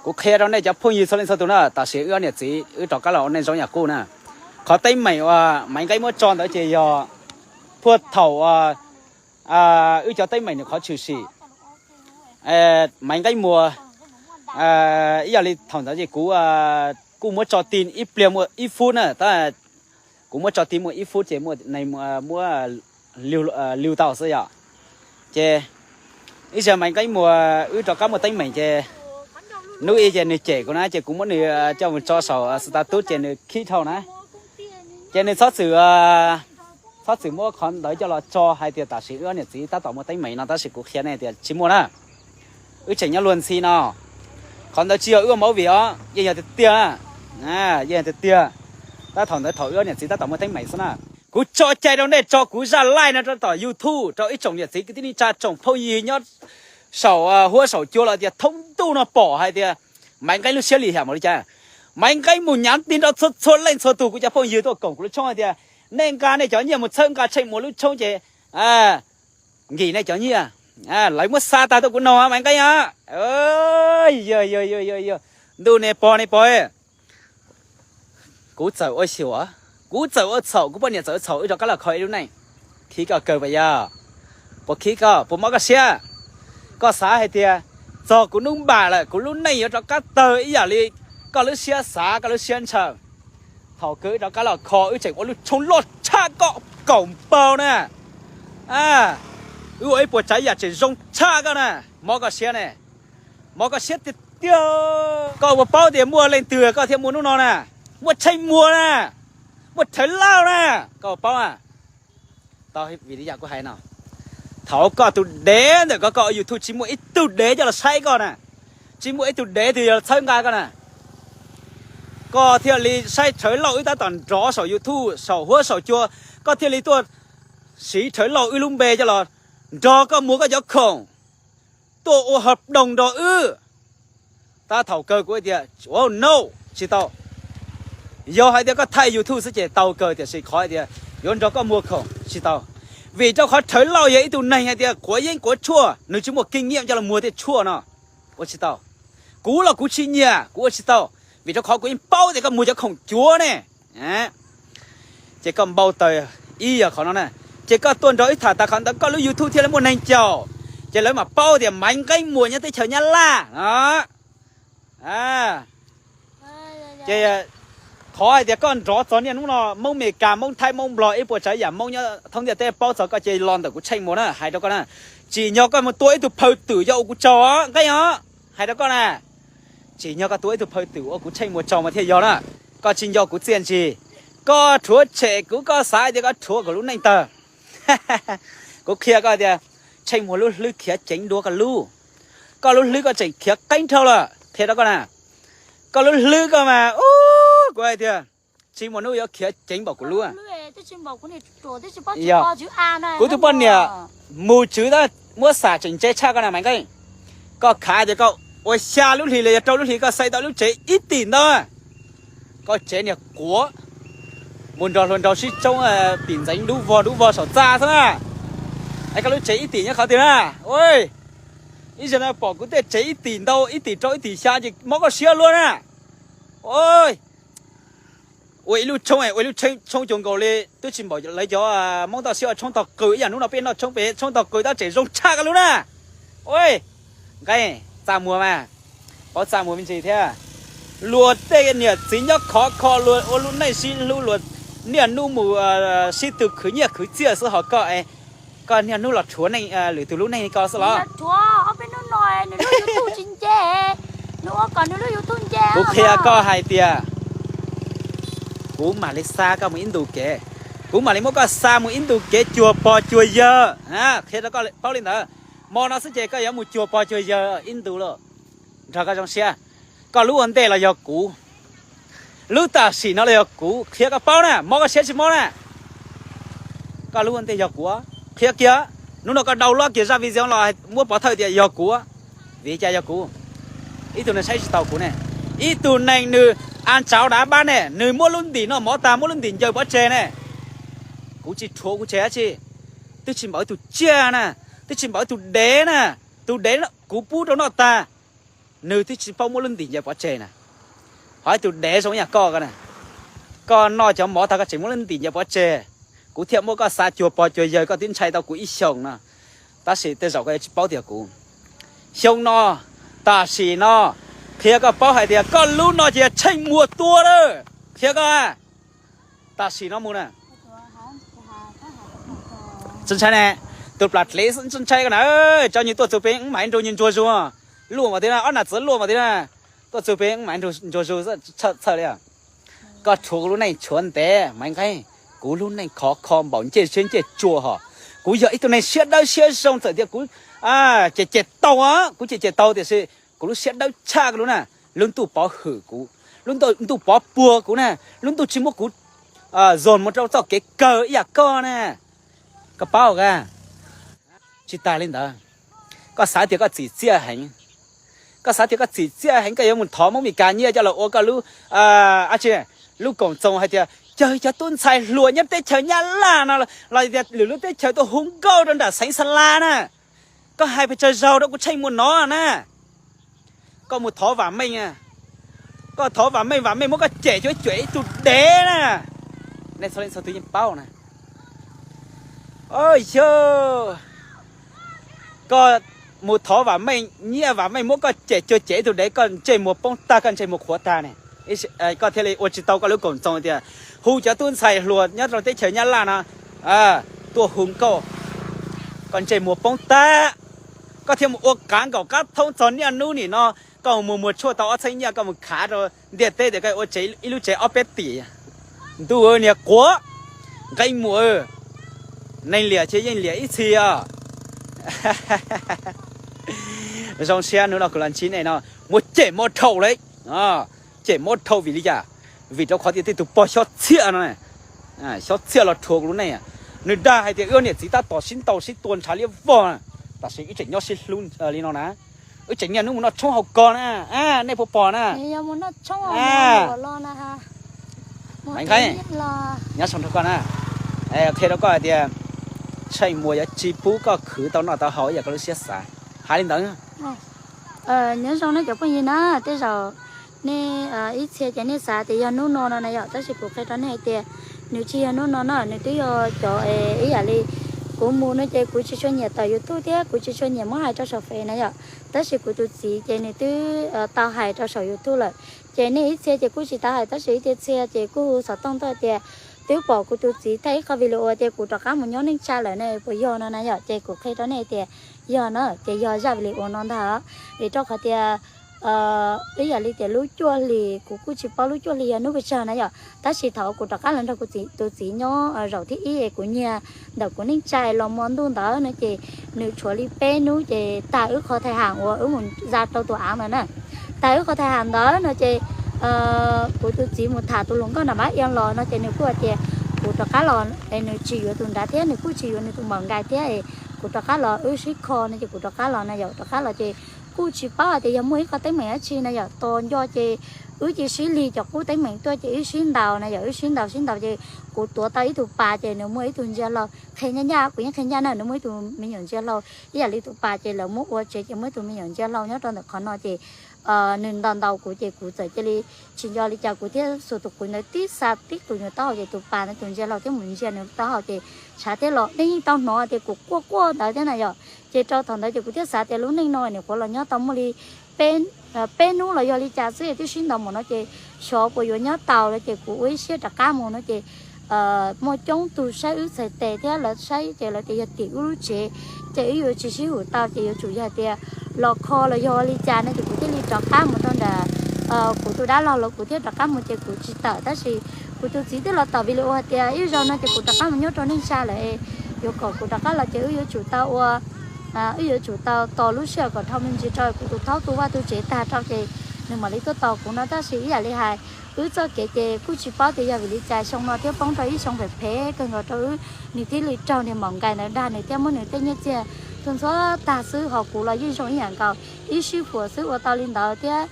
Kuv qhia rau nej cov phooj ywg txhua leej txhua tus na, tam sim wb ob niam txiv wb rov qab los ua neej zoo yam qub na. Qhov teeb meem uas Maiv Nqeeb muab tso ntawd ces yog puag thaum wb cov teeb meem nws qhov tshwm sim. Maiv Nqeeb Muas, ib yam li thaum ntawd ces kuv kuj muab tso ti ib pliag muaj ib fub na, tab kuv muab tso ti muaj ib fub ces muaj neeg muab liug tau xwb yom. Ces ib zaug Maiv Nqeeb Muas wb rov qab muaj teeb meem ces hnub ib ces nws cem kuv na, ces kuv muab nws coj mus tso saum status ces nws khib dhau na. Ces nws txhob txwm, txhob txwm muab qhov ntawd coj los tso hais tias tam sim wb ob niam txiv tab tom muaj teeb meem no, tab sis kuv qhia nej tias tsis muaj na. Wb tseem nyob luag ntxhi no. Qhov ntawd tsis yog wb ua movie os, yeej yog tiag tiag, yeej yog tiag tiag. Tab thaum ntawd thaum wb ob niam txiv tab tom muaj teeb meem xwb na. Kuv tso cai rau nej tso kuv zaj live no rau tom YouTube rau ib tsoom niam txiv kwv tij neej tsa tsoom phooj ywg nyob saum huab saum cua los tias thoob ntuj no pom hais tias Maiv Nqeeb lub siab lim hiam npaum li cas. Maiv Nqeeb mus nyav ti nrog txhua txhua leej txhua tus kuv cov phooj ywg tuaj koom kuv lub tshoob hais tias nej nqa nej cov nyiaj mus txhawb nqa Tsheej Muas lub tshoob ces nkim nej cov nyiaj. Lawv muab xa tag tuaj kuv no Maiv Nqeeb a. Yog, yog, yog, yog, ntuj nej pog nej pog, kuv txawm ua xyuas, kuv txawm ua txhaum, kuv poj niam txawm ua txhaum wb rov qab los kho ib lub neej. Khib koj kawg puas yog? Puas khib koj, puas mob koj siab? Koj xav hais tias txog kuv hnub npam lawm kuv lub neej yuav rov qab tawg ib yam li koj lub siab xav koj lub siab ntshaw. Thaum kawg wb rov qab los kho wb tseem ua lub tshoob loj tshaj koj kaum npaug na. Wb ua ib puas tsav yam tseem zoo tshaj koj na. Mob koj siab ne, mob koj siab tiag tiag. Koj puas paub tias muaj leej twg koj thiaj muaj hnub no na? Muaj Tsheej Muas na, muaj Rhawv Lauj na, koj puas paub a? Tau vim li yam kuv hais no, thaum koj tus dev ntawm koj, koj ua YouTube tsis muaj ib tug dev coj los saib koj na, tsis muaj ib tug dev twg yuav txhawb nqa koj na. Koj thiaj li saib Rhawv Lauj wb tab tom nrov saum YouTube saum huab saum cua, koj thiaj li tuaj siv Rhawv Lauj wb lub npe coj los nrog koj muag koj cov khoom, tuaj ua hợp đồng nrog wb. Tab thaum kawg kuv tias, no, tsis tau. Yog hais tias koj thaij YouTube xwb ces tau kawg, tiam sis qhov hais tias yuav nrog koj muag khoom tsis tau. Vim rau qhov Rhawv Lauj yog ib tug neeg hais tias quav yeeb quav tshuaj, nws tsis muaj kinh nghiệm coj los muag tej tshuaj no, ua tsis tau. Kuv los kuv tsis nyiam, kuv ua tsis tau, vim rau qhov kuv yeej paub tias koj muag cov khoom cuav ne. Ces koj npau taws ib yam qhov no na, ces koj tuaj nrog wb tham tas qhov ntawd koj lub YouTube thiaj li muaj neeg caum, ces lawv mam paub tias Maiv Nqeeb Muas nyob teb chaws Nyab Laj no. Ces qhov hais tias koj nrov txog niaj hnub no Hmoob Meskas, Hmoob Thaib, Hmoob Nplog, ib puas tsav yam Hmoob nyob thoob ntiaj teb paub txog koj ces los ntawm kuv Tsheej Muas na, hais rau koj na. Tsim nyog koj mus tua ib tug phaw twm yog ua kuv tsaug Nqeeb os, hais rau koj na. Tsim nyog koj tua ib tug phaw twm ua kuv Tsheej Muas tsaug mas thiaj yog na. Koj tsis nco kuv txiaj ntsig, koj rhuav tshem kuv, koj xav tias koj rhuav kuv lub neej tawg. Kuv qhia koj tias Tsheej Muas lub hlwb khiav ceev dua koj lub. Koj lub hlwb koj tseem khiav qeeb dhau lawm, qhia rau koj na. Koj lub hlwb koj mas, kuv hais tias tsis muaj hnub yuav khiav ceev npaum kuv lub. Yog, kuv tus poj niam mus tswv tab muab xam tseem ntse tshaj koj na Maiv Nqeeb. Koj khav tias koj ua xya lub hlis los yog rau lub hlis koj xaiv tau lub tsev ib tim ntau. Koj tsev niag quav, mus nrog hluas nraug sib tsoob pim ntxeev dub vog dub vog saum txaj xwb na. Es koj lub tsev ib tim nyob qhov twg na? Ib zaug no pom kuv tej tsev ib tim ntau, ib tim rau ib tim xya ces mob koj siab luaj na. Ua ib lub tshoob, ua ib lub tshoob cuag nkaus li twb tsis npaum lawv cov Hmoob toj siab ua tshoob tog qws ib yam. Hnub no peb noj tshoob pem tshoob tog qws tab tseem zoo tshaj koj lub na. Nqeeb, txaj muag mas, paub txaj muag me ntsis thiab. Luag tej niam txiv nyob khov kho, luag ua lub neej sib hlub, luag niaj hnub mus sib tw khwv nyiaj khwv txiaj xwb, ho koj, koj niaj hnub los rhuav neej, lwm tus lub neej li ko xwb los? Kuv qhia koj hais tias kuv mam li xa koj mus ib ntu kev, kuv mam li muab koj xa mus ib ntu kev cuag pog cuag yawg. Qhia rau koj paub li ntawd, hmo no xwb ces koj yuav mus cuag pog cuag yawg ib ntu lawm, nrog koj zoo siab. Koj lub ua ntej los yog kuv, lub tam sim no los yog kuv, qhia koj paub na, mob koj siab tsis mob na. Koj lub ua ntej yog kuv, qhia kiag, hnub no koj download kiag zaj video los muab pov thawj tias yog kuv, vim cas yog kuv? Ib tug neeg saib tsis taus kuv ne, ib tug neeg nws a tsauv dav pab ne, nws muab lub ntim noj mov tag, muab lub ntim ncaws pov tseg ne. Kuv tsis rhuav kuv tseg dab tsi, twb tsis npaum ib tug tsiaj na, twb tsis npaum ib tug dev na, tus dev kuv pub rau noj tag, Nws twb tsis paub muab lub ntim ncaws pov tseg na. Ho ib tug dev zoo ib yam koj ko na, koj noj cov mov tag koj tseem muab lub ntim ncaws pov tseg. Kuv thiaj muab koj xa cuag pog cuag yawg, koj twb ntshai tau kuv ib xyoos no, tab sis tej zaum koj yuav tsis paub tias kuv, xyoo no, tam sim no, qhia koj paub hais tias koj lub no ces yog Tsheej Muas tua lawm. Qhia koj, tam sim no mus na. Tsis ntshai ne, tus plas dlev tsis ntshai ko na. Tso nyuag tuaj txug pem wb mam nrug nyuag ntsuag zug. Luaj mas tiag na, ob nam txiv luaj mas tiag na. Tuaj txug pem wb mam nrug ntsuag zug, txhawj li. Koj rhuav kuv lub neej tshuav ntev Maiv Nqeeb, kuv lub neej khov kho npaum ncej siab ncej tsua hos. Kuv yog ib tug neeg siab dawb siab zoo, txawm tias kuv cem cem tau, kuv cem cem tau tiam sis kuv lub siab dawb tshaj koj lub na. Lub ntuj pov hwm kuv, lub ntuj pov puag kuv na, lub ntuj tsis muab kuv zog mus rau txoj kev kawg ib yam koj na. Koj paub a? Tsis tas li ntawd, koj xav tias koj txim txiaj heev, koj xav tias koj txim txiaj heev koj yuav mus thov Hmoob Mes Kas nyiaj coj los ua koj lub, lub koom txoos hais tias cov, cov tub ntxhais hluas nyob teb chaws Nyab Laj no los tias lwm lub teb chaws tuaj hu nkauj rau nram xeev Xa La na. Koj hais pes tsawg zaug rau kuv Tsheej Muas no na. Koj mus thov Vam Meej, koj thov Vam Meej, Vam Meej muab koj cem cuag cem ib tug dev na. Nej txhua leej txhua tus yeej paub na. Yog koj mus thov Vam Meej nyiaj, Vam Meej muab koj cem cuag cem ib tug dev, koj ntsej muag poob tag, koj ntsej muag qhuav tag ne. Koj thiaj li ua tsis tau koj lub koom txoos tias hu cov tub ntxhais hluas nyob rau teb chaws Nyab Laj no tuaj hu nkauj, koj ntsej muag poob tag. Koj thiaj mus ua qav nkaum qab thoob txog niaj hnub nim no, koj mus muag tshuaj tau ob txheeb nyiaj koj mus khav rau ntiaj teb tias koj ua tsev ib lub tsev ob peb tim. Ntuj niag quav, Nqeeb Muas, neeg liam ces yeej liam ib txhis os. Zoo siab hnub no kuv los ntsib nej no, muab cem mob dhau li. Cem mob dhau vim li cas? Vim rau qhov tias tej tus pog xyob txhiaj no, xyob txhiaj los rhuav kuv lub neej. Nws dag hais tias wb niam txiv tab tom sib ntaus sib tua ntshav liab vog, tam sim wb tseem nyob sib hlub li no na. Wb tseem niaj hnub mus noj tshoob haus kos na, nej puas pom na? Nqeeb, nyob zoo rau koj na. Qhia rau koj hais tias Tsheej Muas yuav tsis pub koj khwv tau noj tau haus ib yam koj lub siab xav. Hais li ntawd. Nyob zoo nej cov phooj ywg na, tej zaum nej ib txhia ces nej xav tias yog hnub no no na yom, tab sis kuv qhia rau nej hais tias nws tsis yog hnub no no, nws twb yog cov ib yam li kuv mus no ces kuv tsis tshua nyiam tawm YouTube thiab kuv tsis tshua nyiam muab hais rau saum Fev na yom, tab sis kuv tus txiv ces nws twb tau hais rau saum YouTube lawm. Ces nej ib txhia ces kuj tsis tau hais tab sis ib txhia ces kuj hu xov tooj tuaj tias twb pom kuv tus txiv thaij ib qho video tias kuv rov qab mus nyob neej tsa lawm ne, puas yog no na yom, ces kuv qhia rau nej tias yog na, ces yog zaj video no ntag. Vim rau qhov tias ib yam li tias lub cuaj hlis kuv kuj tsis paub lub cuaj hlis yog hnub pes tsawg na yom, tab sis thaum kuv rov qab los nrog kuv tus txiv nyob zaum thib ib es kuv nyiag ntawm kuv neej tsa los hmo ntuj ntawd no ces nws tshuav li peb hnub ces tag wb qho thais ham uas wb mus za rau tus av ntawd na. Tag wb qho thais ham ntawd no ces kuv tus txiv mus tham tus hluas nkauj nram Mab Iab los no ces nws kuj hais tias kuv rov qab los es nws tsis yuav tus nrad thiab nws kuj tsis yuav nws tus maum nkais thiab es kuv rov qab los wb sib kho no ces kuv rov qab los na yom, rov qab los ces kuj tsis paub hais tias yog muaj ib qho teeb meem dab tsi na yom, tos nco ces wb cia sib lig cov qub teeb meem tuaj ces wb sib ntaus na yom, wb sib ntaus sib ntaus ces kuv tuav tau ib tug pas ces nws muaj ib tug ntsia laug qhia ncaj ncaj, kuv yeej qhia ncaj na, nws muaj ib tug me nyuam ntsia laug ib yam li tus pas ces lawv muab ua tsev ces muaj ib tug me nyuam ntsia laug nyob rau ntawm qhov no ces nws ntaus ntaus kuv ces kuv txawm cia li tsis nco li cas kuv thiaj xuas tus qws ntawd tib xa tib tus nyuag taub hau ces tus pas ntawd tus ntsia laug thiaj mus ntsia nws taub hau ces tshav thiaj los. Nej yeej tau hnov tias kuv quaj quaj ntawd thiab na yom, ces rau thaum ntawd ces kuv thiaj xav tias lub neej no nyuam qhuav los nyob tau muaj li peb hnub los yog li cas xwb twb sib ntaus mus no ces xyov puas yuav nyob taus no ces kuv ua ib siab rov qab mus no ces muaj coob tus saib wb txhais tes thiab lawv saib ces lawv tias yog tim wb lub tsev ces wb yuav tsis sib hum tau ces yuav tsum yog tias los kho los yog li cas no ces kuv thiaj li rov qab mus rau nram kuv tus dab laug los kuv thiaj rov qab mus ces kuv tsis tawm tab sis kuv tus txiv twb los tawm vim li ua hais tias ib zaug no ces kuv rov qab mus nyob rau neej tsa lawm, yuav kom kuv rov qab los ces wb yuav tsum tau ua, wb yuav tsum tau tos lub sij hawm kom dhau me ntsis rau kuv tus thaub tu vaj tu tsev tag rau ces nws mam li tuaj tos kuv no tab sis ib yam li hais wb txoj kev ces kuj tsis paub tias yog vim li cas xyoo no thiab poob rau ib xyoo phem phem kawg nkaus rau wb, nws thiaj li raug niag maum nkais ntawd dag nws thiab muab nws tej nyiaj txiag tu ntxhua tag xwb ho kuv los yeej zoo ib yam nkaus, ib sib puas xwb ua tau li ntawd thiab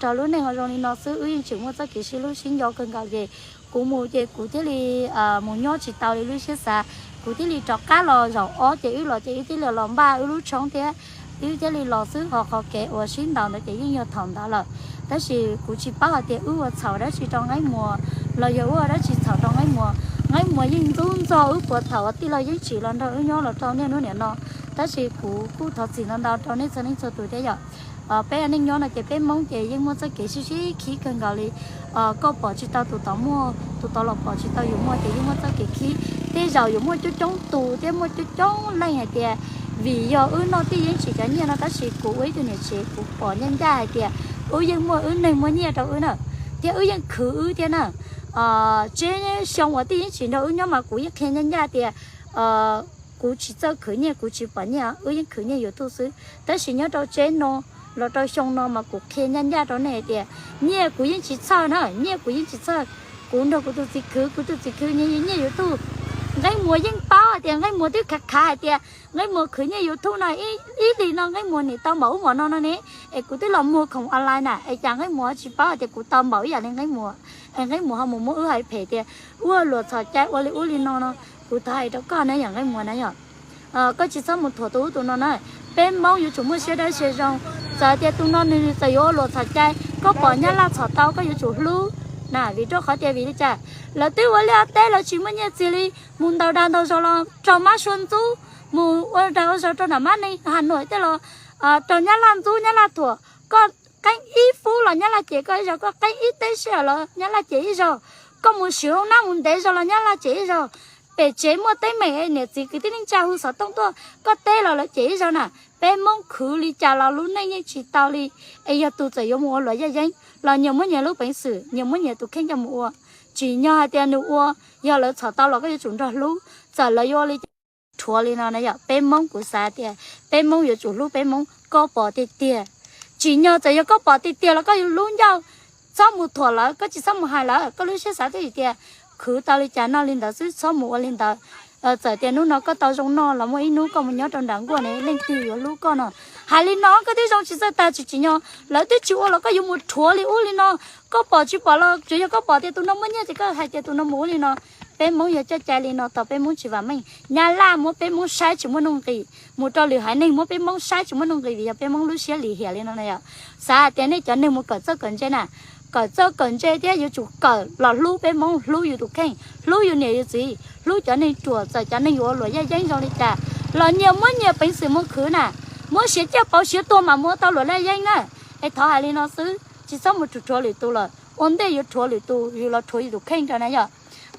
raug lub neej ho zoo li no xwb wb yeej tseem muaj txoj kev sib hlub sib nco kawg nkaus ces kuv mus ces kuv thiaj li mus nyob tsis tau li lub siab xav, kuv thiaj li rov qab los zaum ob ces wb los ces wb thiaj li los npaj wb lub tshoob thiab twb thiaj li los xwb, ho qhov kev uas sib ntaus ntawd ces yeej yog thaum ntawd lawm. Tab sis kuv tsis paub hais tias wb ua txhaum dab tsi rau Nqeeb Muas los yog wb ua dab tsi txhaum rau Nqeeb Muas. Nqeeb Muas yeej ntxub ntxog wb puag thaum uas tij laug Yeeb Tsim los nrog wb nyob los rau niaj hnub niam no, tab sis kuv kuj thov txim ntau ntau rau nej txhua leej txhua tus thiab yom. Peb neej nyob no ces peb Hmoob ces yeej muaj txoj kev sib sib khib kawg nkaus li. Koj pom tsis tau tus tod muaj, tus tod los pom tsis tau yus muaj ces yeej muaj txoj kev khib. Tej zaum yuav muaj coob coob tus thiab muaj coob coob leej hais tias vim yog wb noj tij Yeeb Tsim cov nyiaj no, tab sis kuv ua ib tug niam tsev kuv pom ncaj ncaj hais tias wb yeej muaj wb neeg muaj nyiaj rau wb na, thiab wb yeej khwv wb thiab na. Tseb xyoo uas tij Yeeb Tsim nrog wb nyob mas kuv yeej qhia ncaj ncaj tias kuv tsis txawj khwv nyiaj, kuv tsis pom nyiaj, wb yeej khwv nyiaj YouTube xwb. Tab sis nyob rau tseb no los rau xyoo no mas kuv qhia ncaj ncaj rau nej hais tias nyiaj kuv yeej tsis txhawj na, nyiaj kuv yeej tsis txhawj. Kuv nrog kuv tus txiv khwv, kuv tus txiv khwv nyiaj YouTube. Nqeeb Muas yeej paub hais tias Nqeeb Muas twb khav khav hais tias Nqeeb Muas khwv nyiaj YouTube no ib hlis no Nqeeb Muas nim tau npaum ub npaum no no ne, es kuv twb los muag khoom online na, es cas Nqeeb Muas tsis paub hais tias kuv tau npaum ib yam li Nqeeb Muas, es Nqeeb Muas ho mus muab wb hais phem tias ua luam txhaum cai ua li ub li no no. Kuv thov hais rau koj na yom Nqeeb Muas na yom, koj tsis txhob mus thuam tus ub tus no na. Peb Hmoob yuav tsum muaj siab dawb siab zoo. Txawm tias tus no nws txawm yuav ua luam txhaum cai, koj pom Nyab Laj txhom tau koj yuav tsum hlub na, vim rau qhov tias vim li cas lawv twb ua liaj teb, lawv tsis muaj nyiaj txiag li, mus ntaus dag ntaus zog los raug mab sua ntxub, mus ua dag ua zog rau nram mab neeg Has Nuam tej los raug Nyab Laj ntxub Nyab Laj thuam. Koj qeeb ib fub los Nyab Laj cem koj ib zaug, koj qeeb ib teb sij hawm los Nyab Laj cem ib zaug, koj mus swm hoob nab mus ntev zog los Nyab Laj cem ib zaug. Pem tsev muaj teeb meem niam txiv kwv tij neej tsa hu xov tooj tuaj koj teb los lawv cem ib zaug na. Peb Hmoob khwv li cas los lub neej yeej tsis tau li. Es yog tus txawm yuav mus ua luam yaj yeeb los nyias muab nyias lub peev xwm, nyias muab nyias tus kheej coj mus ua. Tsim nyog hais tias nws ua, yog lawv txhom tau los koj yuav tsum nrog hlub. Txawm lawv yuav ua li cas, rhuav li no na yom, peb Hmoob kuv xav tias peb Hmoob yuav tsum hlub peb Hmoob, koj pom tiag tiag. Tsim nyog txawm yog koj pom tiag tiag los koj yuav lub ncauj txhob mus thuam lawv, koj tsis txhob mus hais lawv, koj lub siab xav twb tias khwv tau li cas noj li ntawd xwb, txhob mus ua li ntawd. Txawm tias hnub no koj tau zoo noj los muaj ib hnub koj mus nyob rau nram nkuaj ne leej twg yuav hlub koj no? Hais li no koj twb zoo tsis txawj tag, tsis tsim nyog lawv twb tsis ua los koj yuav mus rhuav li ub li no. Koj pom tsis pom los tsuas yog koj pom tias tus no muaj nyiaj ces koj hais tias tus no mus ua li no. Peb Hmoob yog coj cai li no tau peb Hmoob tsis vam meej. Nyab Laj muab peb Hmoob saib tsis muaj nuj nqis, mus rau lwm haiv neeg muab peb Hmoob saib tsis muaj nuj nqis vim yog peb Hmoob lub siab lim hiam li no na yom. Xav hais tias nej cov neeg mus kawm txawj kawm ntse na, kawm txawj kawm ntse thiab yuav tsum kawm los hlub peb Hmoob, hlub yus tus kheej, hlub yus niam yus txiv, hlub cov neeg ruam, txawm cov neeg yuav ua luam yaj yeeb zoo li cas los nyias muab nyias peev xwm mus khwv na. Muab siav ciaj pauv siav tuag mas mus ua tau luam yaj yeeb na. Es thov hais li no xwb, tsis txhob mus rhuav rhuav lwm tus lawm, ua ntej yuav rhuav lwm tus yus los rhuav yus tus kheej rau na yom.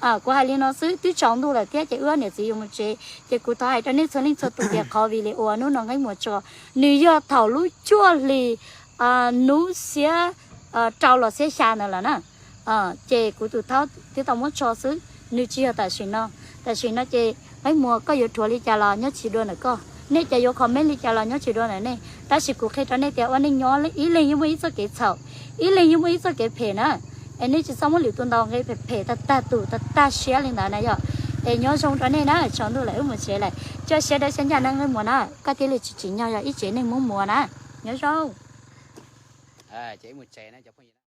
Kuv hais li no xwb, twb tsaus ntuj lawm thiab ces wb niam txiv yuav mus tsev, ces kuv thov hais rau nej txhua leej txhua tus tias qhov vim li uas hnub no Nqeeb Muas tso, nws yog thaum lub cuaj hlis hnub xiab rau los xiab xya ntawd lawm na. Ces kuv tus thaub twb tau muab tso xwb, nws tsis yog tam sim no. Tam sim no ces Nqeeb Muas koj yuav rhuav li cas los nyob tsis dua ntawm koj, nej cov yuav comment li cas los nyob tsis dua ntawm nej, tab sis kuv qhia rau nej tias ua neej nyob ib leeg yeej muaj ib txoj kev txhaum, ib leeg yeej muaj ib txoj kev phem na. Es nej tsis txhob muab lwm tus ntaus nqi phem phem tag tag tus tag tag siab li ntawd na yom. Es nyob zoo rau nej na, tsaus ntuj lawm wb mus tsev lawm, coj siab dawb siab ncaj na Nqeeb Muas na, koj thiaj li tsis tsim nyog yog ib tsev neeg Hmoob Muas na. Nyob zoo.